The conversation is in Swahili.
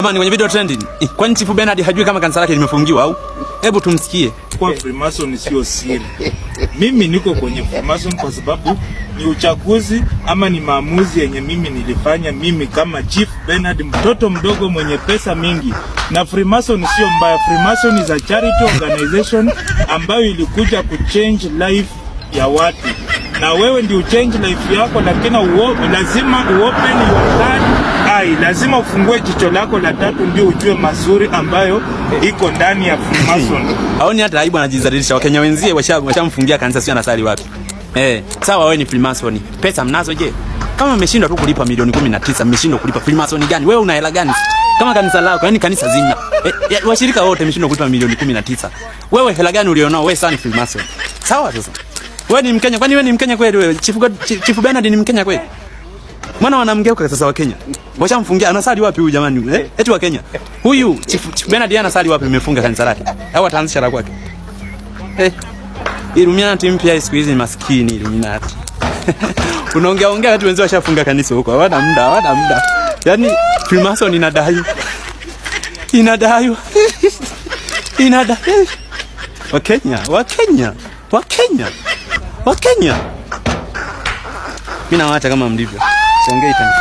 Jamani, kwenye video trending. Kwani Chief Bernard hajui kama kanisa lake limefungiwa au? Hebu tumsikie. Kwa Freemason sio siri. Mimi niko kwenye Freemason kwa sababu ni uchaguzi ama ni maamuzi yenye mimi nilifanya mimi kama Chief Bernard, mtoto mdogo mwenye pesa mingi. Na Freemason sio mbaya. Freemason is a charity organization ambayo ilikuja kuchange life ya watu, na wewe ndio uchange life yako, lakini lazima uopen your third eye, lazima ufungue jicho lako la tatu ndio ujue mazuri ambayo iko ndani ya Freemason. Haoni hata aibu, anajizalilisha. Wakenya wenzie washamfungia kanisa, sio anasali wapi? Sawa wewe ni Freemason. Pesa mnazo je? Kama mmeshindwa tu kulipa milioni 19, mmeshindwa kulipa, Freemason gani? Wewe una hela gani? Kama kanisa lako, yani kanisa zima. Washirika wote mmeshindwa kulipa milioni 19. Wewe hela gani ulionao? Wewe sasa ni Freemason. Sawa sasa. Wewe ni Mkenya, kwani wewe ni Mkenya kweli wewe? Chief Bernard ni Mkenya kweli? Mbona wanamgeuka sasa Wakenya? Washamfungia, anasali wapi huyu jamani? Eh? Eti Wakenya. Huyu Chief Bernard yeye anasali wapi, mmefunga kanisa lake? Au ataanzisha la kwake? Illuminati mpya siku hizi ni maskini Illuminati. Unaongea ongea watu wenzao washafunga kanisa huko. Hawana muda, hawana muda. Yaani Freemason inadaiwa. Inadaiwa. Inadaiwa. Wakenya, Wakenya, Wakenya. Wakenya. Mimi nawaacha kama mlivyo. Siongei tena.